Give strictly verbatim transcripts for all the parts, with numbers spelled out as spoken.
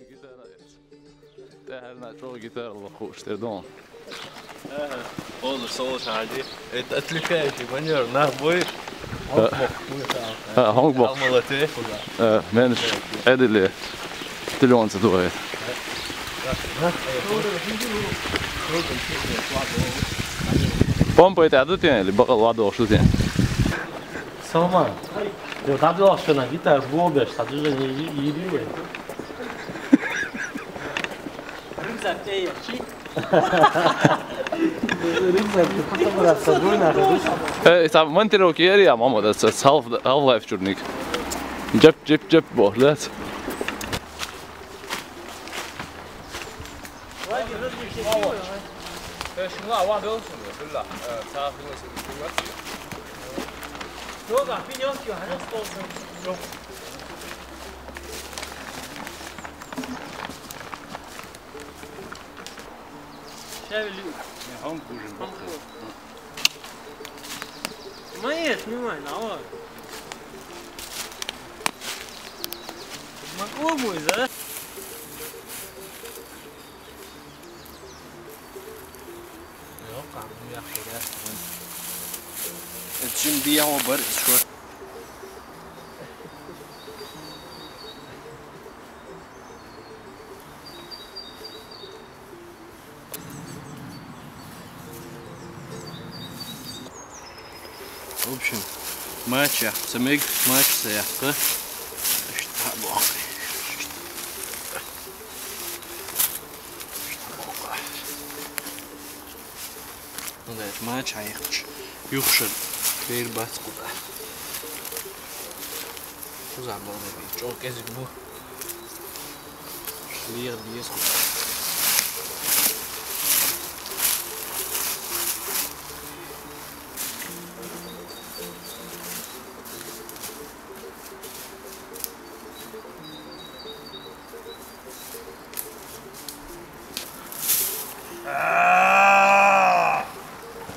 Гитара. ТӀехьа чӀоагӀа гитара лохуш тера дон. Ага. Поза соло шади. Это отвлекающий манер. Нах бой. Э, э, хонг бо. Алмалате. Э, мен эдили. Телефон ца дугай. Помпа это аду тен или бакал вадо что тен? Салман. Ё, дадо что на гитара бобеш, та движение и, и, и. Рюкзак, эй, чи? Рюкзак, ты потом раз с собой надо, да? Э, это монтировки area, мама, да, с, с half, half life чурник. Джеп, джеп, джеп, бо, да. Ща велю. Не, он хуже. Он хуже. Снимай, снимай, давай. Могу будет, да? Yok abi, bu yakışır ya. Şimdi bir yağ var, şu. В общем, матч я, самик матч я. Ну да, это матч, а я хочу. Юхшер, теперь бац куда. Куда было? Чё, кезик был? Лир, лир.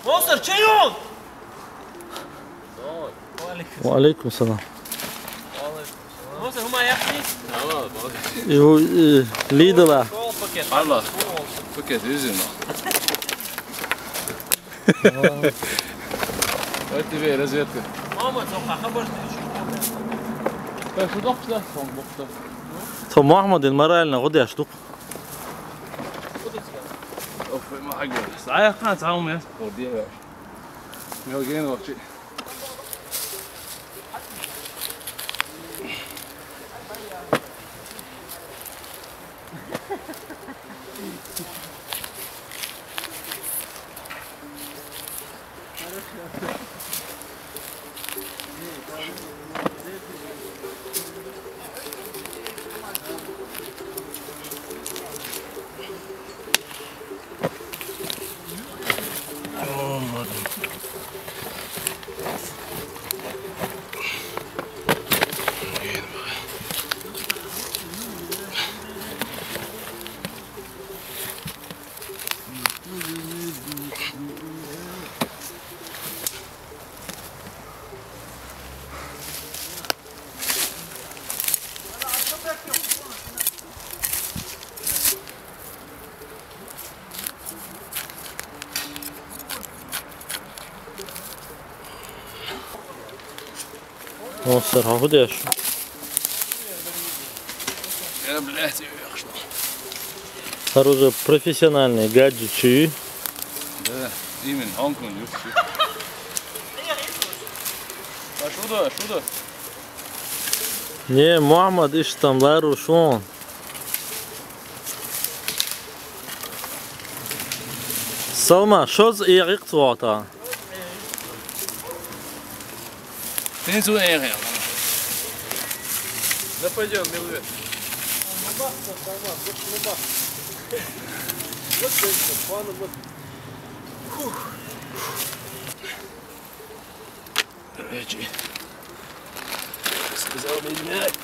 Монстр, чё он? Ва алейкум салам. Монстр, ума яхни? Его, э, лидера. Алла, пакет, вези. Давай тебе разведка. Мама, цо хаха баш ты чё? Э, что так, что? Сон бокта. Цо Мухаммадин морально гудяш дук. Оф, ма агар. Сая хан цаум яс. О, диэ. Мел ген вачи. Монстр, ха, худеш. Э, блядь, я что? Оружие профессиональное, гаджет, чуи. Да, именно, он кун, юхши. А шуда, шуда? Не, Мухаммад, иш там лару шун. Салма, шоз иягъикъ цугъата. Тин цу иягъикъ. Да пойдём, Милвет. Вот, вот, вот. Фух. Эчи. Сказал мне, блядь.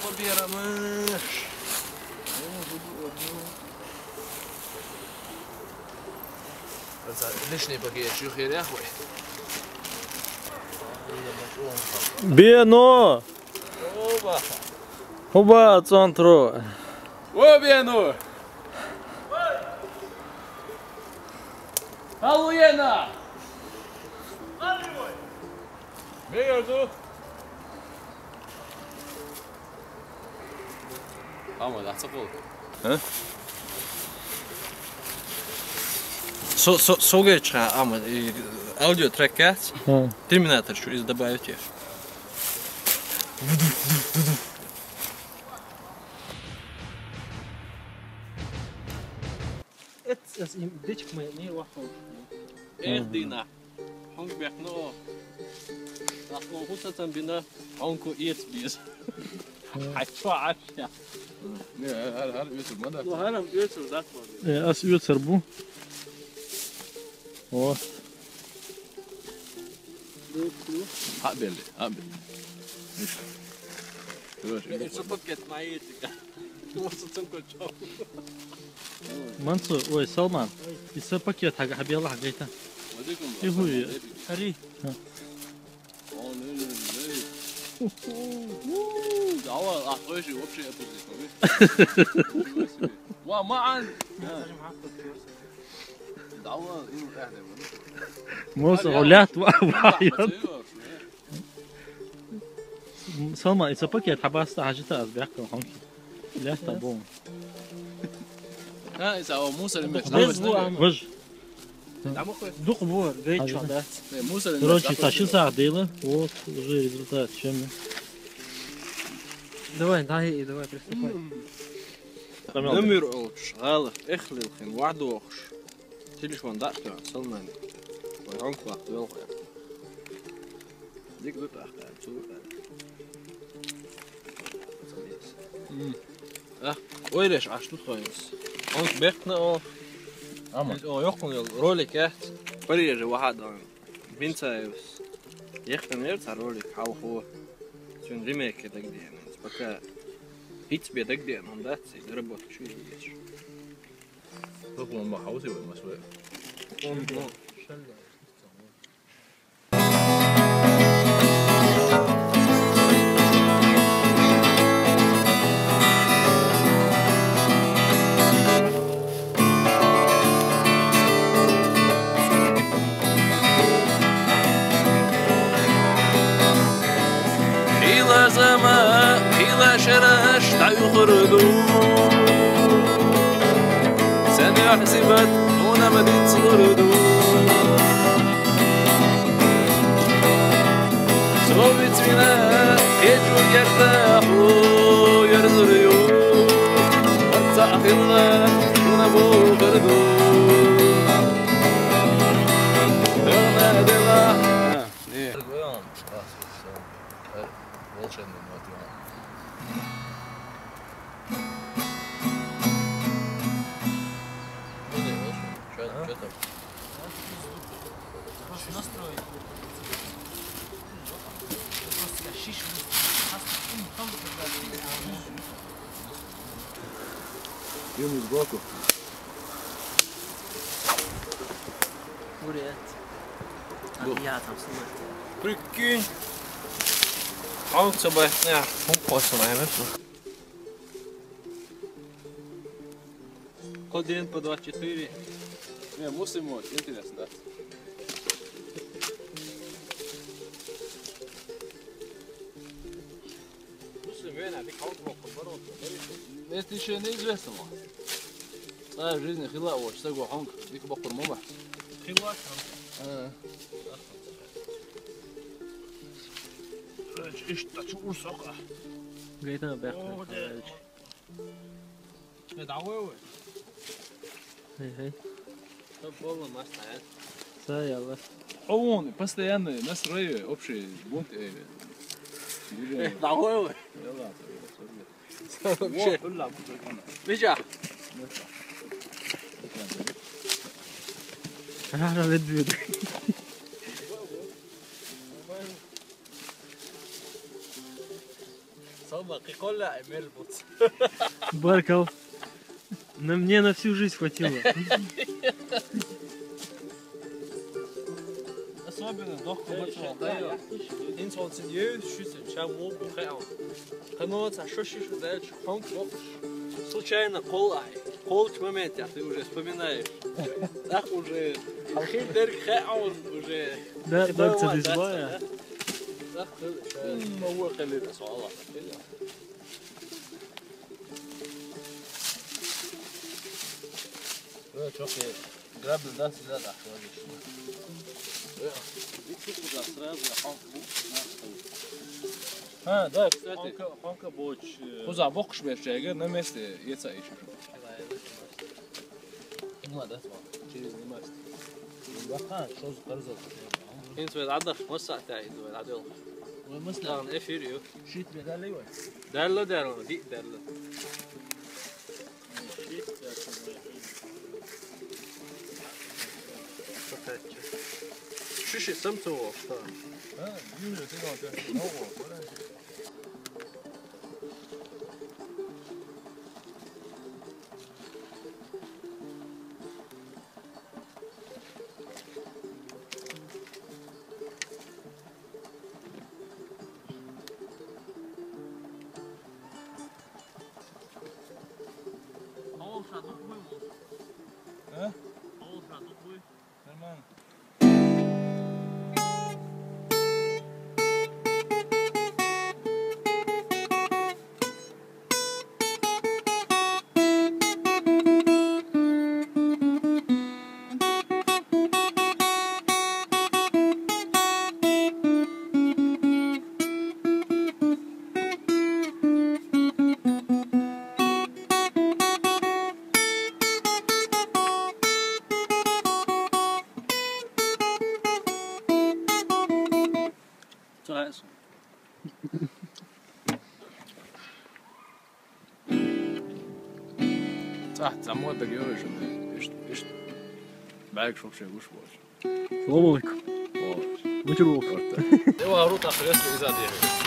Поберамыш. Лишний багаж юхерях вай. Бено! Оба! Оба, центро! О, Бено! Алуена! Бегерду! Амма, дахца къул. А? Со, со, согечха, амма, и аудиотрек кац. Ха. Терминатор чу из добавить. Эц, эс им дечк май не вахо. Эрдина. Хонг бехно. Ахло хуса там бина. Хонг ку иец биз. Хачва аша. Не, ар, ар, ар, ветер, мада. Ну, харам ветер, да, хлопец. Э, ас ветер бу. О. Ха, белли, ха, белли. Короче, это пакет моей, тика. Мансур, ой, Салман. Иса пакет хага хабиала хагайта. Игуй. Ари. Дава, а, слушай, вообще опустить. Ва, маан. Дава, ину, э, Мос гулят ва ва. Салма, ица пакет хабаста хажита аз бяхка хонки. Ляхта бом. А, ица о мусор имеет. Без бу ам. Вож. Дух бу, гей чо, да. Мусор имеет. Короче, саши сахдела. Вот уже результат, чем. Давай, давай, давай, приступай. Номер олчу, гала, эхлил хин, вадохш. Телефон да, всё, Салман. Ой, он класс, вел. Дик тут, ах, да, тут, да. М. А, ой, реш, аш тут хойнс. Он бехна о. Ама. О, ёхкун ел, ролик, э. Париже вахадан. Бинцаевс. Ехтан ер ца ролик, хау хо. Сюн ремейк так ден. Пока хит бе так ден, он да, ци работа чу есть. Тут он махаус его, масуэ. Он, он. Хила зама, хила шараш тайхурду. Сен яхсибат, уна мадин цурду. Словит вина, кечу герта, ху, ярзурю. Ватса ахилла, уна бу барду. Дела, дела. А, не. Волшебный нот. Ну, не волшебный. Чё, чё там? Просто настроить. Просто шиш. Юнус Гоку. Привет. Бу. А я там снимаю. Прикинь. А он собой, не, он просто, наверное. Код один по двадцать четыре. Не, мусим вот, интересно, да? Мусим, вена, ты кого-то мог побороть, да? Это ещё неизвестно, мой. Цай жизни хила, вот, что го хонг, дика бакур моба. Хила? А. Ишта чу урсока. Гайта бяхта. О, да. Э, давай, ой. Хей, хей. Чтоб было масло, э? Всё, яла. А он постоянно настроение, общий бунт, э, движение. Э, давай, ой. Яла, вообще. Миша. Ага, ведь, ведь. Салма, кикола эмел бут. Баркал. На мне на всю жизнь хватило. Дохко бацо. ХӀинца оцу йевс шуьца чам ву бу хеа. Кхано ца шо ши шу даьлча хонка воккхуш. Случайно кхол ахь. Кхолчу моментехь ты уже вспоминаешь. Так уже. Хин дерг хеа уже. Да, да, ца дизбая. Так, ма ву хилира со Аллах. Э, чохь грабли дац, да, да, сразу. А, да, кстати, хонка, хонка боч. Кхуза боккхуш берш чайга на месте еца ищу. Ну, да, через не масть. Баха, что за карзал? ХӀинца вай дӀадахча, массо а таьӀ иза вай дӀаделла. Вай массо а. Тахана эфир ю. Шийтта бен даьлла вай? Даьлла, даьлла, диъ даьлла. Шийтта даьлла вай. Шу ши самцо воху тахана. А, южа тигал тӀе. Хьо волчохь дукха буй, Муса? А? Хьо волчохь дукха буй? Нормально. Ца хаьа суна. ЦӀахь цхьа мотт даг йогӀуш, иштта, иштта. БӀаьргаш вообще гуш боцуш. Салам алейкум. О. Мичара ву? ТӀе вахару тӀаккха резко иза дехьа.